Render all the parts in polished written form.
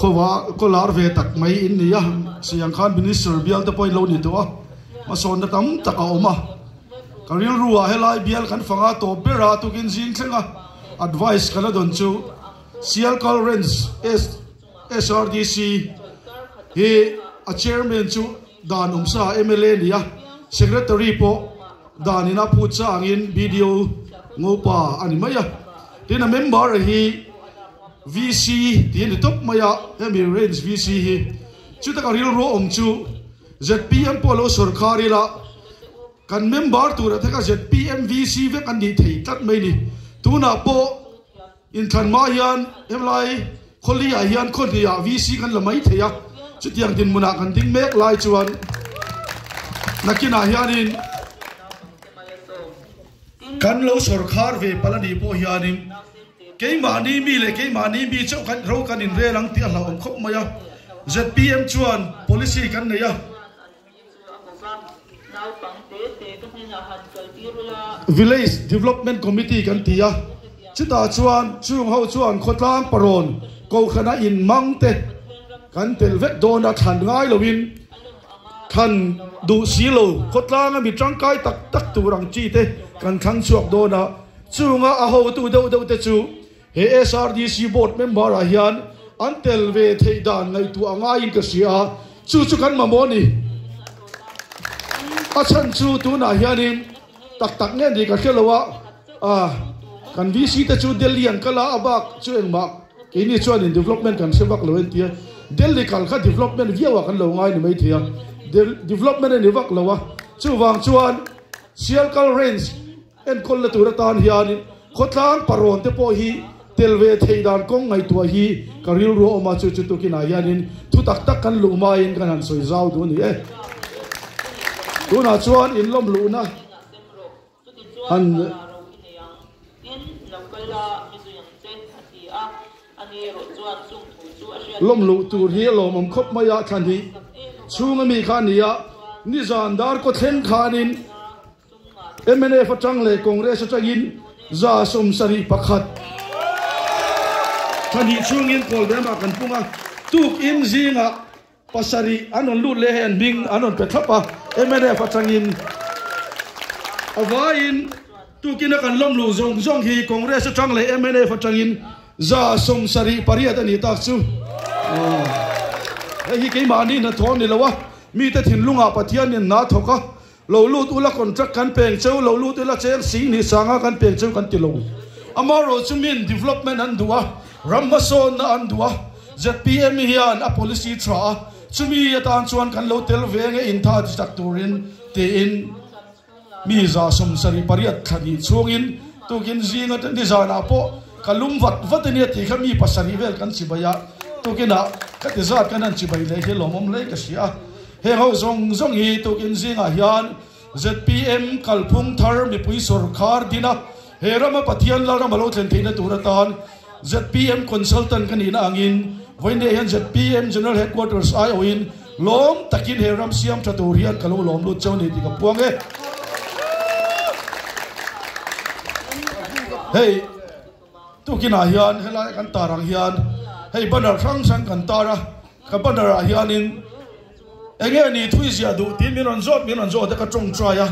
Khawa kaw lar ve tak mai in ni a, siang khan minister bial te pawh in lo ni tawh a, hmasawnna tam tak a awm a, ka rilru ah helai bial kan fanga tawp ber a tukin zing thleng a advice ka la dawn chu Sialkal Range SRDC hi a chairman chu dan awmsa mla ni a, secretary pawh dan in a phut changin BDO Ngopa a ni mai a, tin a member hi. VC tih a ni tawp mai a, hemi range VC hi chu taka rilru awm chu zpm pawh lo sawrkhar ila kan member tura te kha zpm VC vek an nih thei tlat mai ni. Tunah pawh inthlan hma hian hemlai khawli ah hian khawhnih ah VC kan la mai thei a, chutiang dinhmunah kan ding mek lai chuan nakinah hianin kan lo sawrkhar ve palh a nih pawh hianin Keimahni mi leh keimahni mi chauh khan ro kan inrel ang tih a hlauhawm khawp mai a, zpm chuan policy kan nei a. Village Development Committee kan ti a, chutah chuan chung ho chuan khawtlang parawn kohhrana inhmang te kan tel vek dawn a, thlan ngai loin thlan duh si lo khawtlanga mi tangkai tak tak tur ang chi te kan thlang chhuak dawn a. Chunga a hotu deuh deuh te chu he SRDC board member ah hian an tel ve theih dan ngaihtuah a ngaiin ka hria a, chu chu kan mamawh a ni. A chhan chu tunah hianin tak tak nge ni ka hre lo a, kan VC te chu Delhi an kal a, a bak chu engmah keini chuanin development kan hre vak lo en tia, Delhi kal kha development viau ah kan lo ngai ni maithei a, development a ni vak lo a, chuvang chuan Sialkal Range Enkawlna tur atan hianin khawtlang parawn te pawh hi tel ve theih dan kawng ngaihtuah hi ka rilru a awm a, chu chu tukinah hianin thu tak tak kan luh hmain kan han sawi zau duh a ni e. Tunah chuan inlawm luhna han. Lawm luh tur hi a lawmawm khawp mai a, thlan hi chhunga mi kha a ni a, nizan dar kaw thleng khanin. Mnf atang leh Congress atangin 71 thahnih chhungin Kawlbemah kan pung a, tukin zingah pasarih an rawn lut leh hei an hming an rawn pe thlap a, mnf atangin a vaiin tukin a kan lawm luh zawng zawng hi Congress atang leh mnf atangin 78 a nih tak chu. Hei hi keimahni hnathawh a ni lo a, mite thinlungah Pathianin hna thawk a, Lo lut ula contract kan peng cheu, lo lut ula cheng sing ni sanga kan peng cheu kan ti lo. Amaherawh chu min development an duh a, ram hmasawnna an duh a, zpm hian a policy tha a, chumi atan chuan kan lo tel ve nge intha ti chak turin tiin mi 78 thla hnih chhungin tukin zinga nizanah pawh ka lum vat vat a nia tih kha mi pasarih vel kan chibai a, tukinah ka ti zat kan han chibai leh hi lawmawm hle ka hria a. Heng ho zawng zawng hi tukin zingah hian zpm kalphung thar mipui sawrkhar dina he rama Pathian Lalram a lo thlen theihna tur atan zpm consultant ka nihna angin vawiin hian zpm General Headquarters aiawhin lawm takin he ram siam tha tur hian ka lo lawm lut cheu a ni tih ka puang e. Hei tukinah hian helai kan tar ang hian hei banner hrang hrang kan tar a. Ka banner ah hianin enge ni thui ziah duh tih min rawn zawt min rawn zawt a ka tawngtai a,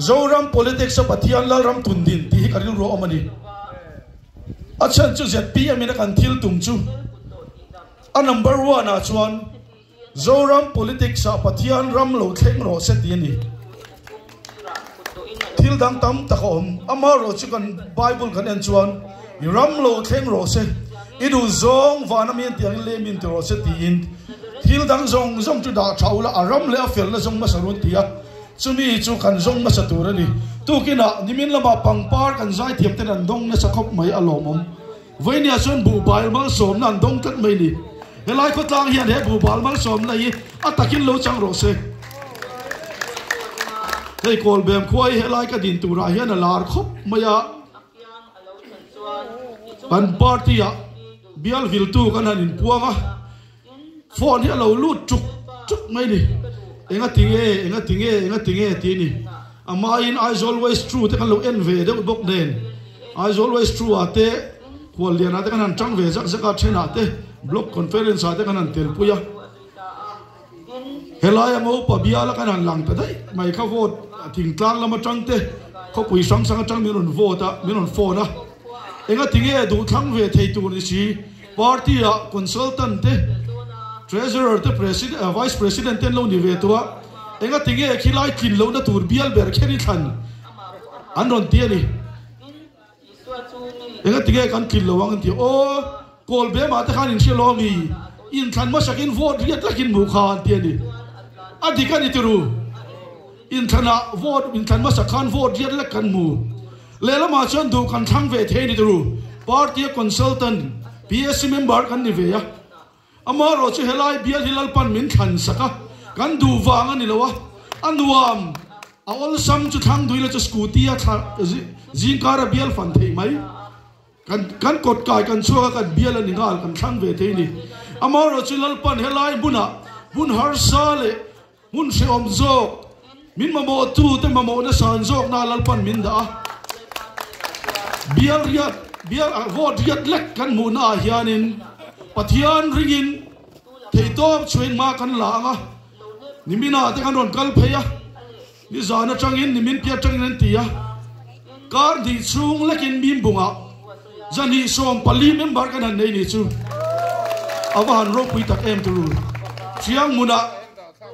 Zoram politics a Pathian Lalram tun din tih hi ka rilru a awm a ni. A chhan chu zpm in a kan thil tum chu a number one ah chuan Zoram politics ah Pathian ram lo thleng rawh se tih a ni. Thil dang tam tak a awm, amaherawh chu kan Bible kan en chuan i ram lo thleng rawh se, i duh zawng van ami an tih angin lem in ti rawh se tiin thil dang zawng zawng chu dah tha ula a ram leh a felna zawng hmasa run ti a, chumi chu kan zawng hmasa tur a ni. Tukinah nimin lamah pangpar kan zaithiam ten an dawng nasa khawp mai a lawmawm. Vawinia chuan buhbal malsawmna an dawng tlat mai ni. Helai khawtlang hian he buhbal malsawmna hi a takin lo chang rawh se. Hei Kawlbem khua hi helai ka din turah hian a lar khawp mai a. Kan party ah bial viltu kan han inpuang a, phone hi a lo lut tuk tuk mai ni. Enga tinge, enga tinge, enga tinge tih a ni. Amahin Aizawl West True te kan lo en ve deuh bawk nen, Aizawl West True ah te Khuallianah te kan han tang ve zak zak a, thenah te. Block Conference ah te kan han telpui a. Helaia Ngopa biala kan han lang ta daih mai kha vote thingtlang lam atang te khawpui hrang hrang atang min rawn vote a, min rawn phone a. Engatinge duhthlang ve thei tur ni si party ah consultant te, treasurer te, president, vice president te an lo ni ve tawh a. Engatinge khilai tlin lohna tur bial ber kher i thlan an rawn ti a ni. Engatinge kan tlin lo ang an ti a, aw kawl be mah te khan in hria lo ami, inthlan hmasakin vote riat lakin hmuh kha an ti a ni. A dik a ni tiru, inthlanah vote inthlan hmasak khan vote riat lek kan hmu. Lehlamah chuan duh kan thlang ve thei a ni tiru, party a consultant, PSC member kan ni ve a. Amaherawh chu helai bial hi Lalpan min thlan sak a, kan duh vang a ni lo a, a nuam, a awlsam chu thlang duih la chu scooty a thla zingkar a bial fan theih mai. Kan kan kawt kai kan chhuak a kan bial a ni nghal kan thlang ve thei a ni. Amaherawh chu Lalpan helai hmunah hmun harsa leh hmun hrehawm zawk min mamawh tu te mamawh na san zawk na Lalpan min dah a. Bial riat bial vote riat lek kan hmuh na ah hianin Pathian ringin theihtawp chhuain hma kan la ang a, nimin ah te kan rawn kal phei a, nizan atangin nimin piah atangin an ti a, kar hnih chhung lekin Mimbungah zahnih 14 member kan han nei ni chu a va han ropui tak em turu. Hrianghmunah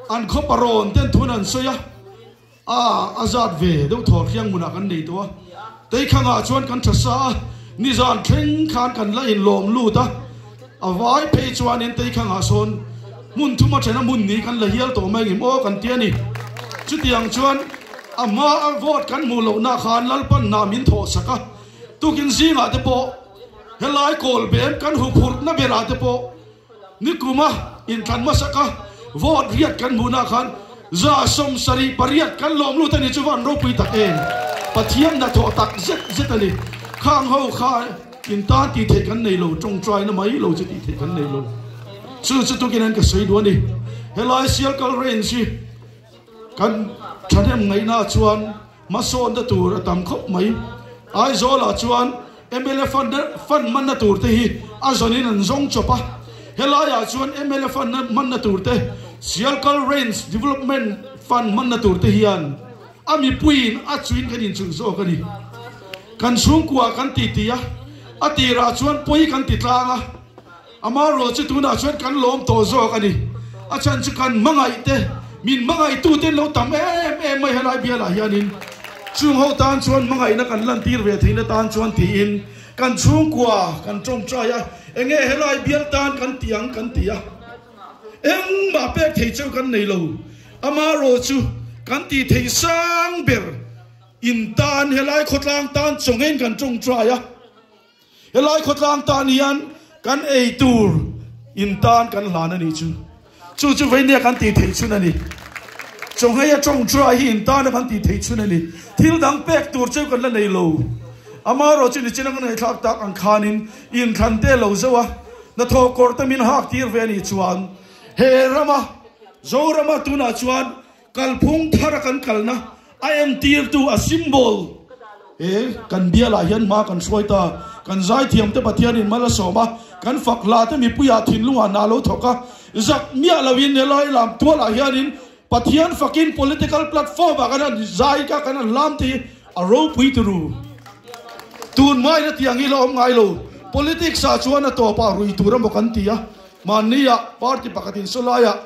An khaw parawn ten thun an sawi a, a a zat ve deuh thaw hrianghmunah kan nei tawh a, Teikhangah chuan kan tha sa a, nizan thleng khan kan la inlawm lut a, a vai phei chuanin Teikhangah sawn hmun thum a then a hmun ni kan la hial tawh mai ngim aw kan ti a ni. Chutiang chuan a hma a vote kan hmuh lohna khan Lalpan hna min thawh sak a, tukin zingah te pawh helai kawlbem kan huphurhna berah te pawh Nikuma inthlan hmasak a vote riat kan hmuhna khan 78 kan lawm lut a ni chu van ropui tak em? Pathian hnathawh tak zet zet a ni. Khang ho kha in tan tih theih kan nei lo, tawngtaina mai lo chu tih theih kan nei lo. Chu chu tukin an ka sawi duh a ni. Helai Sialkal Range hi kan thahnem ngaihna chuan Hmasawnna tur a tam khawp mai. Aizawlah chuan mla fund fund hmanna tur te hi a zawnin an zawng chawp a. Helaiah chuan mla fund hmanna tur te, Sialkal Range Development Fund hmanna tur te hian a mipuiin a chuin kan inchulh zawk a ni. Kan chhungkua kan titi a, a tirah chuan pawi kan ti tlang a. Amaherawh chu tunah chuan kan lawm tawh zawk a ni. A chhan chu kan hmangaih te, min hmangaihtu te an lo tam em em mai helai bialah hianin chung ho tan chuan hmangaihna kan lantir ve theihna tan chuan tiin kan chhungkua kan tawngtai a, enge helai bial tan kan ti ang kan ti a, engmah pek thei cheu kan nei lo. Amaherawh chu kan tih theih sang ber in tan helai khawtlang tan chawnghein kan tawngtai a. Helai khawtlang tan hian kan ei tur in tan kan hlan a nih chu. Chu chu veinia kan tih theih chhun a ni. Chawnghei a tawngtai hi in tana kan tih theih chhun a ni. Thil dang pek tur cheu kan la nei lo. Amaherawh chu nichin a kan ngaihthlak tak ang khanin inthlan te lo zauh a, hnathawh kawr te min hak tir ve a nih chuan he rama Zorama tunah chuan Kalphung thara kan kalna a entirtu a symbol he kan bialah hian hma kan hruai ta. Kan zaithiamte Pathianin mal a sawm a, kan fak hlate mipuiah thinlungah hna lo thawk a, zak miah loin helai lam tualah hianin Pathian fakin political platform ah kan han zai ka kan han hlam te hi a ropui turu. Tun hmain a tiang hi la awm ngai lo. Politics ah chuan a tawpah rui tur emaw kan ti a, mahni ah party pakhatin sawlaiah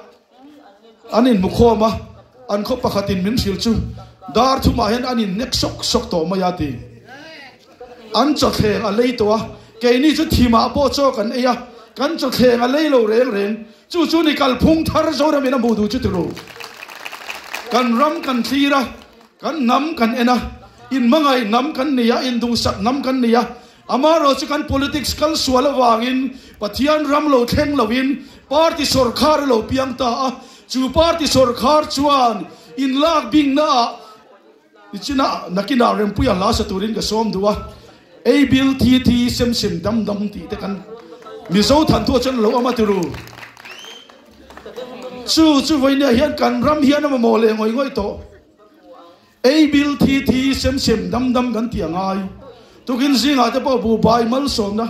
An inhmu khawm a, an khaw pakhatin min hrilh chu dar thumah hian an innek sawk sawk tawh mai a ti. An chawthleng a lei tawh a, keini chu thimah pawh chaw kan ei a, kan chawthleng a lei lo reng reng. Chu chu ni kalphung thar Zoramin a hmuh duh chu ti ru. Kan ram kan thlir a, kan hnam kan en a, inhmangaih hnam kan ni a, induhsak hnam kan ni a, Amaherawh chu kan politics kal sual avangin Pathian ram lo thleng loin party sawrkhar a lo piang ta a, chu party sawrkhar chuan inlak bingna ah nichinah nakinah Rempuia hla sa turin ka sawm duh a, ei bil thi thi sem sem dam dam tih te kan Mizo thanthua chuan a lo awm a tiru. Chu chu vawinia hian kan ram hian a mamawh leh ngawih ngawih tawh. Ei bil thi thi sem sem dam dam kan tih a ngai. Tukin zingah te pawh buhbai malsawmna.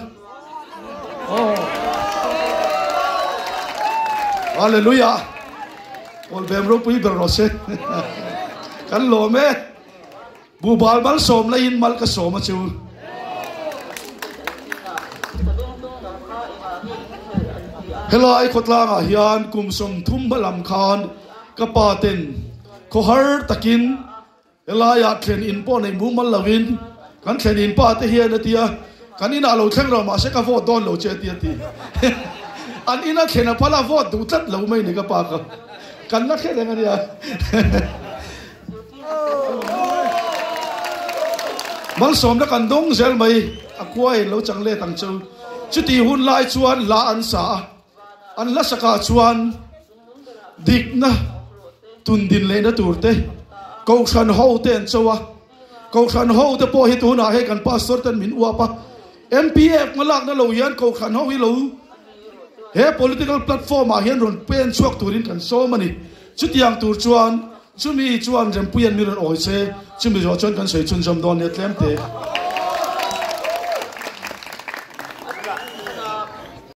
Hallelujah. Kawlbem ropui ber rawh se. Kan lawm e. Buhbal malsawm laiin mal ka sawm a chu. Helai khawtlangah hian kum 30 hma lam khan ka pa ten khawhar takin helaiah thlen in pawh neih mumal loin kan thlen in pa te hian a ti a, kan inah lo thleng lo mahse ka vote dawn lo che a ti a ti. An ina thlen a phal a vote duh tlat lo mai ni ka pa kha. Kan la hre reng a nia. Malsawmna kan dawng zel mai, a khua in lo chang let ang chu. Chuti hun lai chuan hla an sa a, an hla sakah chuan dikna tun din lehna tur te, Kohhran ho te an cho a, Kohhran ho te pawh hi tunah hei kan Pastor ten min uap a, MPF hmalakna lo hian Kohhran ho hi lo he political platform ah hian rawn pen chhuak turin kan sawm a ni. Chutiang tur chuan chumi chuan Rempuia'n mi rawn awi che, chumi zawh chuan kan sawi chhunzawm dawn nia tlem te.